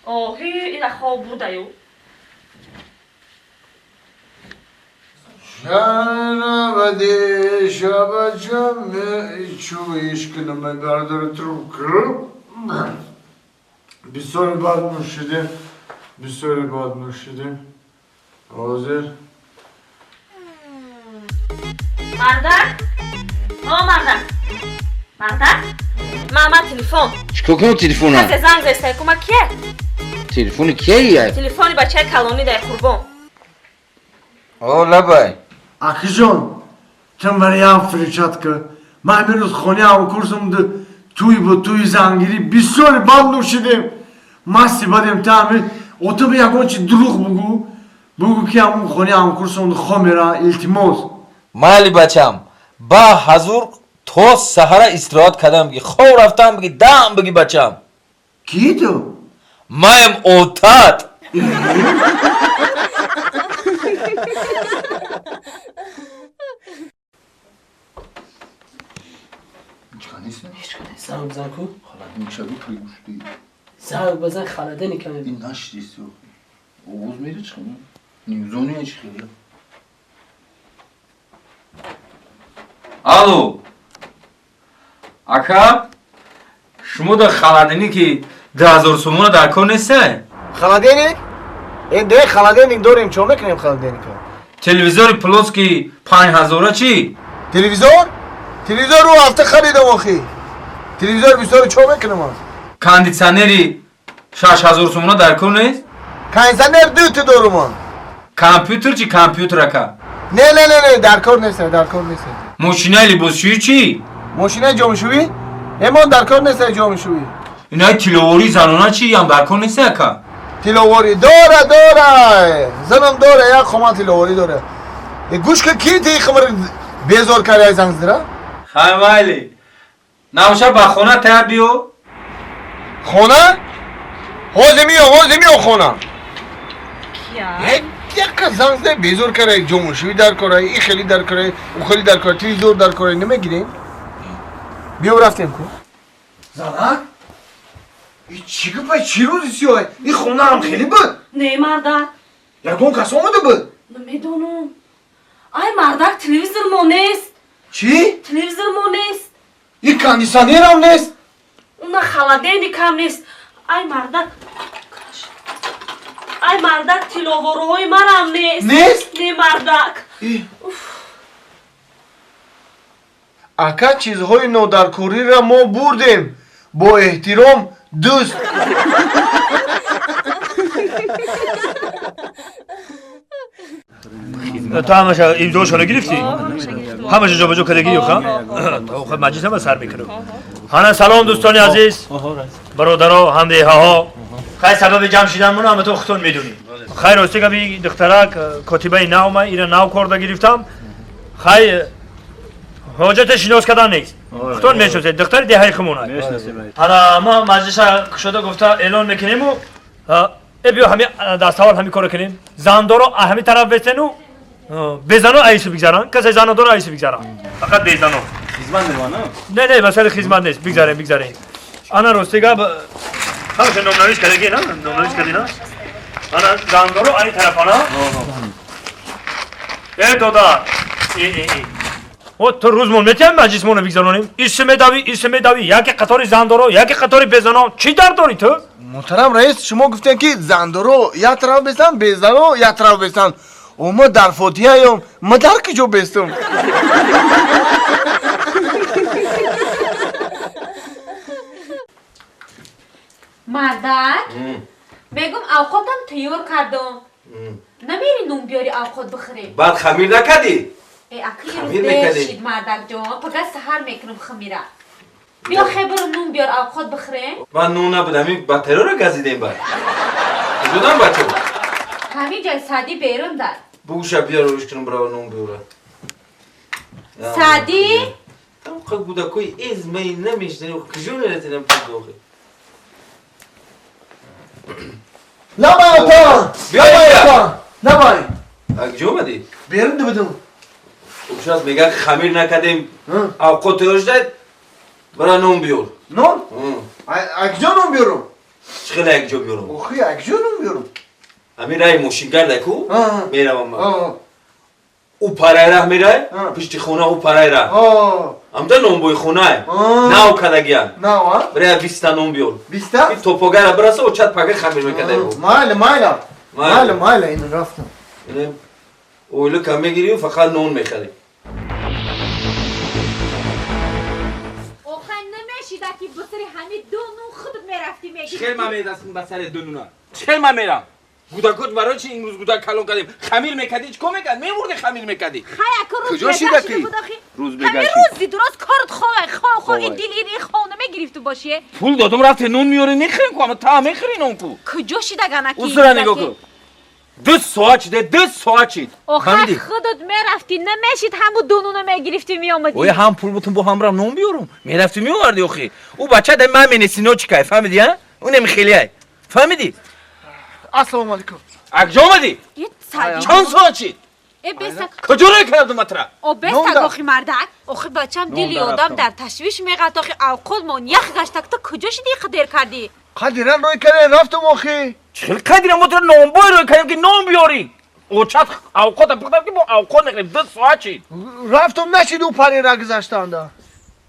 Оҳи, ина хоб бурдаю. Бисёри бад нӯшидем, бисёри бад нӯшидем. Ҳозир. Мардак? О, мардак. Мардак? Мама телефон. Чикор кунам телефона? Касе занг зестай кума кие? Телефони кие? Телефони бачаи калонӣ дай қурбон. О, лабай. Акиҷон, ту мариям фиричатка. Ман имрӯз хонаи ҳамкурсам туй буд, туи зангирӣ, бисёри бад нӯшидем. Масти бадем та ами оту би ягон чи дурӯғ бугӯ. Бугӯ ки ҳамун хонаи ҳамкурсам хо мера, илтимос. Майли бачам, ба ҳазур то саҳара истироҳат кардам биги, хов рафтам биги, дам биги бачам. Кии ту? Маям отат. Занг бизан ку? Холодильник шаби пригушти. Занг бизан холодильник ами. Ин нашдист. Оғоз мере чӣ? Нимзони чӣ хеле? Алло. Ака, шумо дар холодильники 2000 сомона дар кор нестай? Холодильник? Э, де холодильник дорем, чо мекунем холодильника? Телевизори плоский 5000 чӣ? Телевизор? Телевизор рӯ ҳафта харидам охи. Телевизор бисёри чо мекунам ман? Кондитсионери 6000 сомона дар кор нест? Кондитсионер дута дорум ман. Компютер чӣ, компютер ака? Не, не, не, не, дар кор нест, дар кор нест. Мошинаи либосшӯӣ чӣ? Мошинаи ҷомашӯӣ? Эмон дар кор нест ҷомашӯӣ. Инаи тилловории занона чӣ ям дар кор нест ака? Тилловорӣ дора, дора. Занам дора, як хома тилловорӣ дора. Гӯш ка ки ти хабар безор карди ай занг задира? Хай майли. Навша ба хона тая биё. Хона? Ҳозир миё, ҳозир миё хона. Кия? Яка занг зада безор карди, ҷомашӯӣ дар кора, и хеле дар кора, у хеле дар кора, телевизор дар кора, намегирем? Биё рафтем ку. Занак? И чӣ гапай, чӣ рӯзи сиёҳ? И хонаам хеле буд? Не, мардак. Ягон кас омада буд? Намедонам. Ай мардак, телевизор мо нест. Чӣ? Телевизор мо нест. И кондитсионерам нест. Уна холодильникам нест. Ай мардак. Ай мардак, тилловорҳои марам нест. Нест? Не, мардак. Ака, чизҳои нодаркориро мо бурдем. Бо эҳтиром, дӯст. Ту ҳамаша имзошона гирифтӣ? Ҳамаша ҷобаҷо кардагӣ ё ха? То маҷлис ҳама сар мекунам. Ҳана салом дӯстони азиз, бародаро, ҳамдеҳаҳо. Хай сабаби ҷамъ шиданмон ҳама то худтон медонӣ. Хай рости габи духтарак котибаи нав ма ира нав корда гирифтам. Хай ҳоҷате шинос кардан нест. Худтон мешносед, духтари деҳаи хумона. Ҳана ма маҷлиса кушода гуфта эълон мекунему э биё ҳами даставал ҳами коро кунем. Зандоро ҳами тараф бесену безано айсу бигзаранд. Касе занодоро айсу бигзаранд. Фақат безано. Хизмат мераванд? Не, не, масъалаи хизмат нест. Бигзарем, бигзарем. Ана рости гап ҳамаша номнавис кардагӣ, на? Номнавис кардӣ, на? Ана зандоро ай тарафана. Э додар. И и и. О ту рӯзмон метиҳам маҷлисмонро бигзаронем. Иси медавӣ, иси медавӣ, яке қатори зандоро, яке қатори безано. Чӣ дард дорӣ ту? Муҳтарам раис, шумо гуфтем ки зандоро як тараф бестанд, безано як тараф бестанд. О ма дар фотиҳаём, ма дар куҷо бестум? Мардак, мегум авқотам тайёр кардам. Намери нун биёри авқот бихӯрем? Баъд хамир накардӣ? Э, аки Хамир рӯз дер мекардӣ? шид, мардакҷон. Пага саҳар мекунам хамира. Биё хебару нун биёр авқот бихӯрем. Ман нун набуд, ҳамин батареяро газидем баъд. Куҷодан бачо? Ҳамин ҷой Саъдӣ берун дар. Бугӯша биёр рӯш кунам бирава нун биёра. Саъдӣ? Тамқа гудакои эзмаи намешнани, куҷо мерасидам ту дохи? Лабай ата! Биё Лабай инҷа. ата! Лабай! А куҷо омадӣ? Берун будам. Хуб, мегӯяд хамир накардем, авқот тайёр шудад, бара нун биёр. Нун? А куҷо нун биёрам? Чӣ хела якҷо биёрам? Охи якҷо нон биёрам. Ҳамин раи мошингарда ку меравам ман. Ӯ параи раҳ мерай, пишти хона ӯ параи раҳ. Ҳамда нонбои хонае. Нав кадагия. Нав, а? Бирая 20 нон биёр. 20? То погара бираса, очат пага хамир мекадай. Майла, майла. Майла, майла, ин рафтам. Ойлика мегирию фақат нон мехарӣ. Охай намешида ки бисари ҳами ду нун худат мерафтӣ мегирифтӣ. Чӣ хел ман медастм ба сари ду нуна? Чӣ хел ман мерам? Гудакот барои чи имрӯз гудак калон кардем? Хамир мекардӣ, чӣ кор мекард? Мемурдӣ хамир мекардӣ. Хай ака рӯз Куҷо шида ки? Рӯз бегаши. Ҳамин рӯзи дуроз корт ховай, хов хов ин дил ин хов намегирифту боши. Пул додум рафте нон меёрӣ нехӯрем ку, ама та мехӯрӣ нон ку. Куҷо шида ганаки? Усра нигоҳ кун. 2 соат шиде, 2 соат шид. Охай худат мерафтӣ, намешид ҳаму ду нуна мегирифтӣ меомадӣ. Оя ҳам пул бутун бо ҳамрам нон биёрум. Мерафтӣ меовардӣ охи. Ӯ бача дай ман менесино чикай, фаҳмидӣ, а? Ӯ немихелиай. Фаҳмидӣ? Ассалому алайкум. Акҷо омадӣ? Чанд соат шид? Куҷо рӯй кардам матра? О бестак охи мардак. Охи бачам дили одам дар ташвиш меғалт охи авқот мон ях гаштак ту куҷо шидӣ қадер кардӣ? Қадиран рӯй кардем рафтам охи. Чӣ хел қадиран мо туро нонбой рӯй кардем ки нон биёрӣ. Очат авқота пухтам ки мо авқот мехӯрем. 2 соат шид. Рафтам нашид ӯ парера гузаштанда.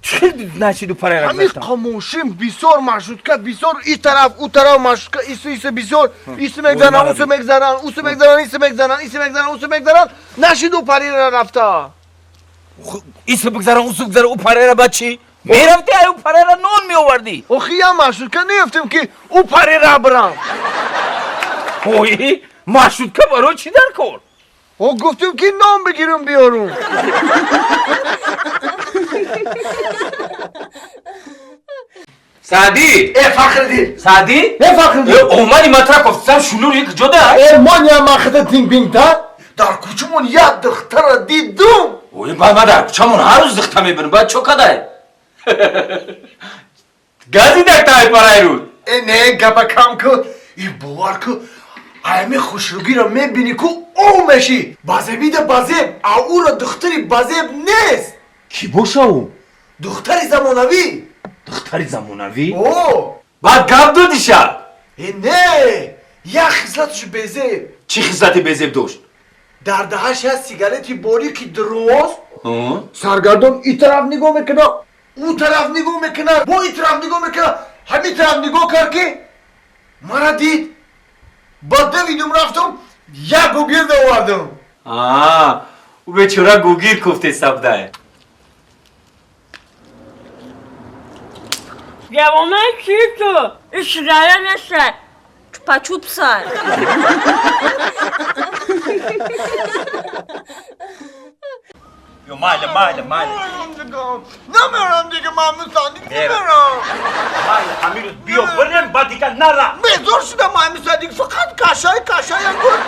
Чӣ хел нашид ӯ парера гузаштан? Ҳамин қамошин бисёр маршрутка бисёр и тараф ӯ тараф маршрутка ису ису бисёр ису мегзананд усу мегзананд усу мегзананд ису мегзананд ису мегзананд усу мегзананд нашид ӯ парера рафта. Ису бигзаранд усу бигзаранд ӯ парера ба чӣ? Мерафтӣ ай ӯ парера нон меовардӣ. Охи я маршрутка неёфтем ки ӯ парера бирам. Ой, маршрутка барои чӣ дар кор? О гуфтем ки нон бигирам биёрум. Саъдӣ! Э Фахриддин! Саъдӣ! Э Фахриддин! Э омади матра кофтам шулур як ҷо да? Э ман я махда динг бинг да? Дар кӯчамон як духтара дидум. Ой, ба ма дар кӯчамон ҳар рӯз духта мебинам, баъд чо кадай? Гази дар тай парай рӯд. Э не, гапа кам ку. И бовар ку, ами хушругиро мебини ку ӯ меши. Базебида базеб, а ӯро духтари базеб нест. Кӣ боша ӯ? Духтари замонавӣ. Духтари замонавӣ? О! Баъд гап додиша? Э не, як хислаташ безеб. Чӣ хислати безеб дошт? Дар даҳаш як сигарети борики дроз. Саргардон и тараф нигоҳ мекунад, ӯ тараф нигоҳ мекунад, бо и тараф нигоҳ мекунад, ҳамин тараф нигоҳ кард ки мара дид. Ба давидум рафтум, як гугирд овардум. Ӯ бечора гугирд кофте сабдае. Ҷавонай чӣ ту? Ишрая неста. Чупа-чупса. Ё майла, майла, майла. Намерам дига Маҳмуд Садиқ, намерам. Майла, ҳамин рӯз биё бирем, баъд дигар нара. Безор шудам Маҳмуд Садиқ, фақат кашай, кашай, як гор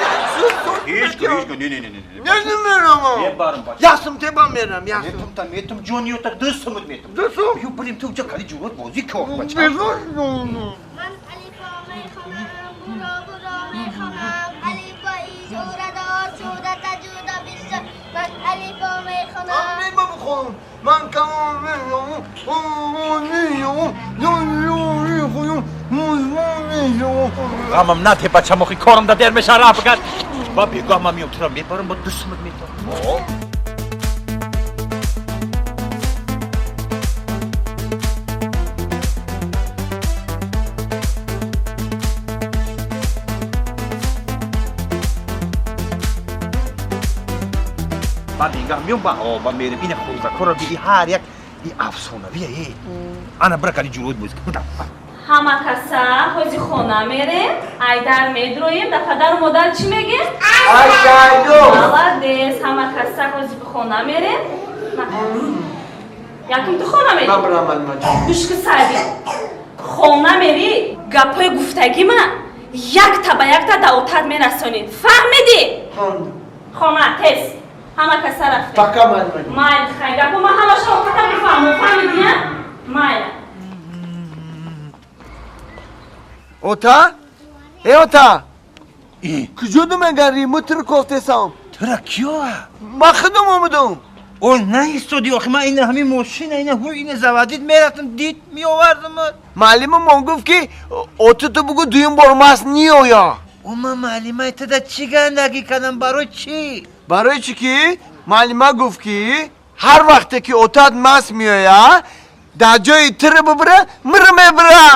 Ҳеҷ кун, ҳеҷ кун, не, не, не, не. Не, намерам. Мебарам бача. Ясм теба мерам, ясм. Метум та метум ҷониё та 2 сумут метум. 2 сум? Ё бирем ту уҷа кали ҷурот бозӣ кор бача. Безор шудам. Ман алифо мехонам, буро буро мехонам, алифои шӯрадор шуда таҷуда бисёр. Ман алифо мехонам. Ман бихонам. Ман камон мехонам. Ғамам нате бачам, охи корам да дер меша рафт гашт. Ба бегоҳ ман меём туро мебарам, бо 2 сумут метам. Ба бегаҳ меём, ба о, ба мерем ина хӯрзакоро биди ҳар як и афсонавия е. Ана бира кали ҷурот боз. Ҳама каса ҳози хона мерем, айдар медроем, да падару модар чӣ мегем? Айдайдо. Молодец, ҳама каса ҳози хона мерем. Якум ту хона мери? Ман бирам, ман ман. Гӯш ки Саъдӣ. Хона мери, гапҳои гуфтагима якта ба якта да отат мерасонӣ. Фаҳмидӣ? Хона тез. Ҳама каса рафтем. Пока ман ман. Майл, хай гапо ма ҳамаша отата мефаҳмам. Фаҳмидӣ, а? Майл. Ота? Э ота? Куҷо думегари? Мо туро кофтесам. Тура киё? Ман худам омадам. О, наистоди, охи ман ина ҳамин мошина, ина ҳу ина заводить мерафтам, дид меовардам. Муаллимамон гуфт, ки отату бугӯ, дуюм бор маст ниёя. О, ман муаллимаи тада чӣ гандагӣ кардам, барои чӣ? Барои чӣ ки муаллима гуфт, ки ҳар вақте ки отат маст меоя, дар ҷои тира бибира, мира мебира.